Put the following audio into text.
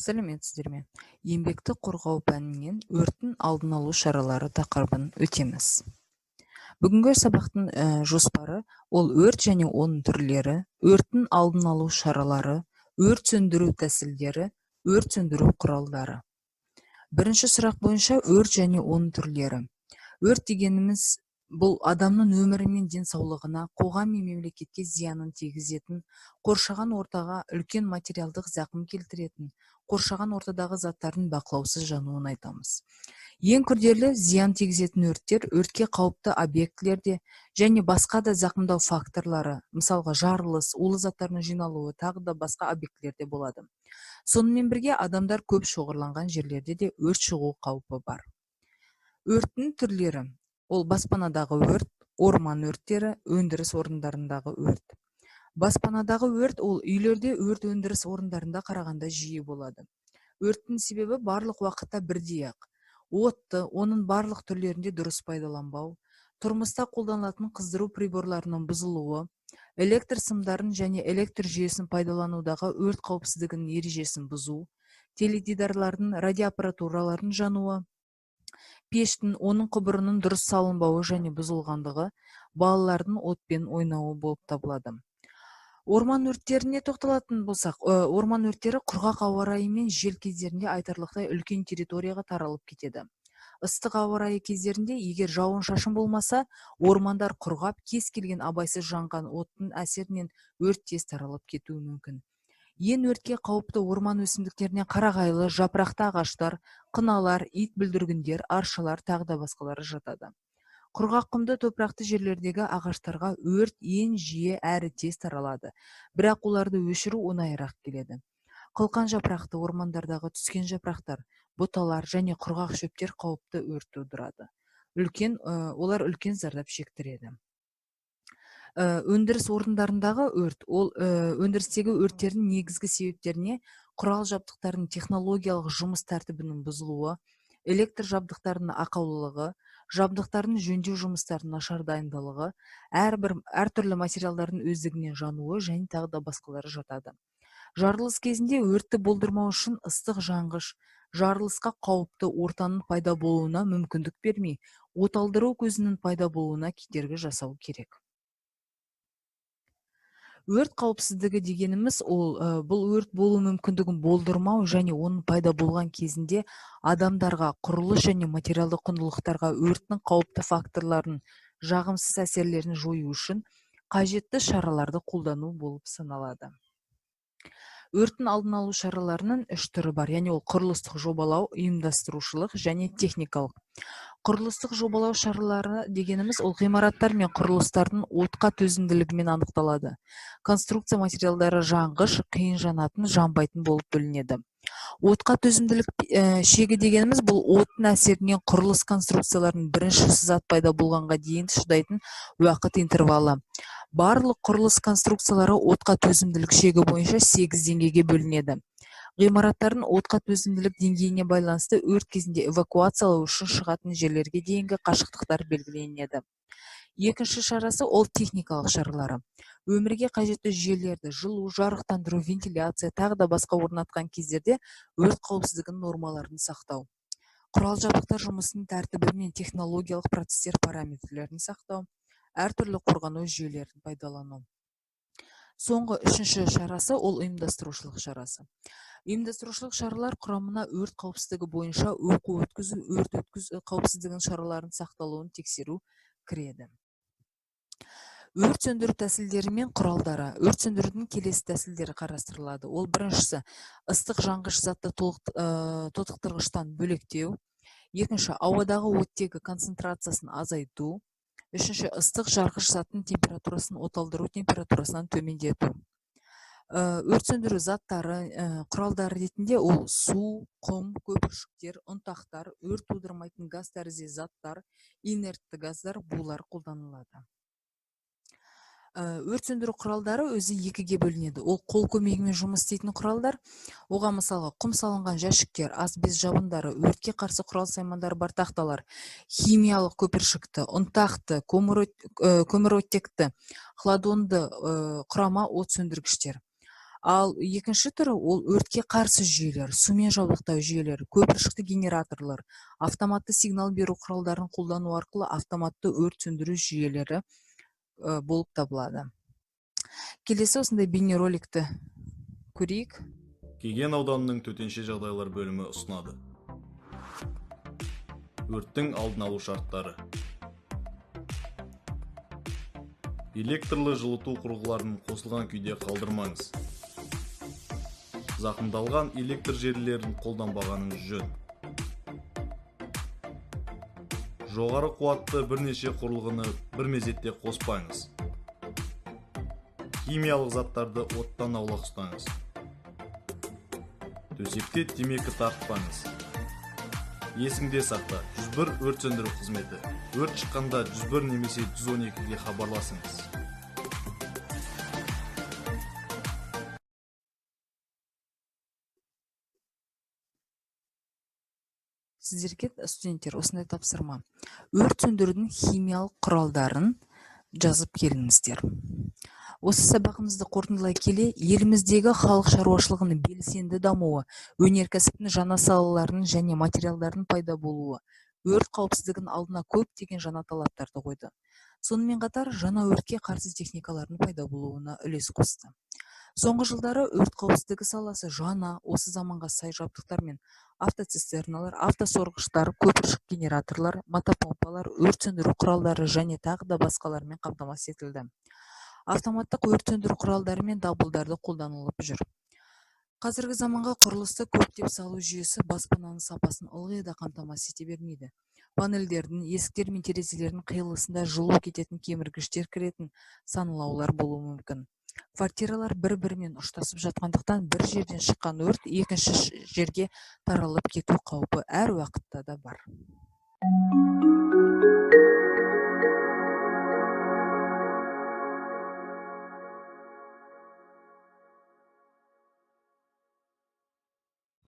Сәлеметсіздер ме! Еңбекті қорғау пәнінен өрттің алдын алу шаралары тақырыбын өтеміз. Бүгінгі сабақтың жоспары ол өрт және оның түрлері, өрттің алдын алу шаралары, өрт сөндіру тәсілдері, өрт сөндіру құралдары. Бірінші сұрақ бойынша өрт және оның түрлері. Өрт дегеніміз бұл адамның өмірі мен денсаулығына, қоғам мен мемлекетке зиянын тигізетін, қоршаған ортаға үлкен материалдық зақым келтіретін, қоршаған ортадағы заттардың бақылаусыз жануын айтамыз. Ең күрделі зиян тигізетін өрттер өртке қауіпті объектілерде және басқа да зақымдау факторлары, мысалға жарылыс, улы заттардың жиналуы, тағы да басқа объектілерде болады. Сонымен бірге адамдар көп шоғырланған жерлерде де өрт шығу қаупі бар. Өрттің түрлері ол баспанадағы өрт, орман өрттері, өндіріс орындарындағы өрт. Баспанадағы өрт ол үйлерде өрт өндіріс орындарында қарағанда жиі болады. Өрттің себебі барлық уақытта бірдей-ақ. Отты оның барлық түрлерінде дұрыс пайдаланбау, тұрмыста қолданылатын қыздыру приборларының бұзылуы, электр сымдарын және электр жүйесін пайдаланудағы өрт қауіпсіздігінің ережесін бұзу, теледидарлардың, радиоаппаратуралардың жануы, пештің, оның құбырының дұрыс салынбауы және бұзылғандығы, балалардың отпен ойнауы болып табылады. Орман өрттеріне тоқталатын болсақ, орман өрттері құрғақ ауа райы мен жел кездерінде айтарлықтай үлкен территорияға таралып кетеді. Ыстық ауа райы кездерінде, егер жауын-шашын болмаса, ормандар құрғап, кез келген абайсыз жанған оттың әсерінен өрт тез таралып кетуі мүмкін. Ең өртке қауіпті орман өсімдіктеріне қарағайлы, жапырақты ағаштар, қыналар, ит бүлдіргіндер, аршалар, тағы да басқалары жатады. Құрғақ құмды топырақты жерлердегі ағаштарға өрт ең жиі әрі тез таралады, бірақ оларды өшіру оңайырақ келеді. Қылқан жапырақты ормандардағы түскен жапырақтар, бұталар және құрғақ шөптер қауіпті өрт тудырады. Олар үлкен зардап шектіреді. Өндіріс орындарындағы өрт, ол өндірістегі өрттердің негізгі себептеріне құрал жабдықтардың технологиялық жұмыс тәртібінің бұзылуы, электр жабдықтарының ақаулылығы, жабдықтардың жөндеу жұмыстарының нашар дайындалығы, әртүрлі материалдардың өздігінен жануы және тағы да басқалары жатады. Жарылыс кезінде өртті болдырмау үшін ыстық жанғыш, жарылысқа қауіпті ортаның пайда болуына мүмкіндік бермей, оталдыру көзінің пайда болуына кедергі жасау керек. Өрт қауіпсіздігі дегеніміз ол бұл өрт болу мүмкіндігін болдырмау және оның пайда болған кезінде адамдарға, құрылыс және материалдық құндылықтарға өрттің қауіпті факторларын, жағымсыз әсерлерін жою үшін қажетті шараларды қолдану болып саналады. Өрттің алдын алу шараларының үш түрі бар, яғни ол құрылыстық жобалау, ұйымдастырушылық және техникалық. Құрылыстық жобалау шаралары дегеніміз ол ғимараттар мен құрылыстардың отқа төзімділігімен анықталады. Конструкция материалдары жанғыш, қиын жанатын, жанбайтын болып бөлінеді. Отқа төзімділік шегі дегеніміз бұл оттың әсерінен құрылыс конструкцияларының бірінші сызат пайда болғанға дейін шыдайтын уақыт интервалы. Барлық құрылыс конструкциялары отқа төзімділік шегі бойынша 8 деңгейге бөлінеді. Ғимараттардың отқа төзімділік деңгейіне байланысты өрт кезінде эвакуациялау үшін шығатын жерлерге дейінгі қашықтықтар белгіленеді. Екінші шарасы ол техникалық шаралары. Өмірге қажетті жүйелерді жылу, жарықтандыру, вентиляция, тағы да басқа орнатқан кездерде өрт қауіпсіздігінің нормаларын сақтау. Құрал жабдықтар жұмысының тәртібі мен технологиялық процестер параметрлерін сақтау, әртүрлі қорғану жүйелерін пайдалану. Соңғы үшінші шарасы ол ұйымдастырушылық шарасы. Ұйымдастырушылық шаралар құрамына өрт қауіпсіздігі бойынша оқу өткізу, өрт қауіпсіздігінің шараларын сақталуын тексеру кіреді. Өрт сөндіру тәсілдері мен құралдары. Өрт сөндірудің келесі тәсілдері қарастырылады. Ол біріншісі ыстық жанғыш затты тотықтырғыштан бөлектеу. Екінші, ауадағы оттегі концентрациясын азайту. Үшінші, ыстық жарғыш заттың температурасын оталдыру температурасынан төмендету. Өрт сөндіру заттары, құралдары ретінде ол су, құм, көпіршіктер, ұнтақтар, өрт тудырмайтын газ тәрізді заттар, инертті газдар, булар қолданылады. Өрт сөндіру құралдары өзі екіге бөлінеді. Ол қол көмегімен жұмыс істейтін құралдар. Оған мысалға құм салынған жәшіктер, асбест жабындары, өртке қарсы құрал саймандары бар тақталар, химиялық көпіршікті, ұнтақты, көміроттекті, хладонды құрама от сөндіргіштер. Ал екінші түрі ол өртке қарсы жүйелер, сумен жабдықтау жүйелері, көпіршікті генераторлар, автоматты сигнал беру құралдарын қолдану арқылы автоматты өрт сөндіру жүйелері болып табылады. Келесі осындай бейнероликті көрейік. Кеген ауданының төтенше жағдайлар бөлімі ұсынады. Өрттің алдын алу шарттары. Электрлі жылыту құрылғыларын қосылған күйде қалдырмаңыз. Зақымдалған электр желілерін қолданбағаныңыз жөн. Жоғары қуатты бірнеше құрылғыны бір мезетте қоспаңыз. Химиялық заттарды оттан аулақ ұстаңыз. Төсекте темекі тартпаңыз. Есіңде сақта, 101 өрт сөндіру қызметі. Өрт шыққанда 101 немесе 112-ге хабарласыңыз. Сіздерге, студенттер, осындай тапсырма. Өрт сөндірудің химиялық құралдарын жазып келіңіздер. Осы сабағымызды қорытындылай келе, еліміздегі халық шаруашылығының белсенді дамуы, өнеркәсіптің жаңа салаларының және материалдардың пайда болуы, өрт қауіпсіздігінің алдына көптеген жаңа талаптарды қойды. Сонымен қатар, жаңа өртке қарсы техникалардың пайда болуына үлес қосты. Соңғы жылдары өрт қауіпсіздігі саласы жаңа, осы заманға сай жабдықтармен автоцистерналар, автосорғыштар, көпіршік генераторлар, мотопомпалар, өрт сөндіру құралдары және тағы да басқалармен қамтамасыз етілді. Автоматтық өрт сөндіру құралдары мен дабылдарды қолданылып жүр. Қазіргі заманға құрылысты көптеп салу жүйесі баспананың сапасын ылғи да қамтамасыз ете бермейді. Панельдердің, есіктер мен терезелердің қиылысында жылу кететін кеміргіштер кіретін саңылаулар болуы мүмкін. Квартиралар бір-бірімен ұштасып жатқандықтан бір жерден шыққан өрт екінші жерге таралып кету қаупі әр уақытта да бар.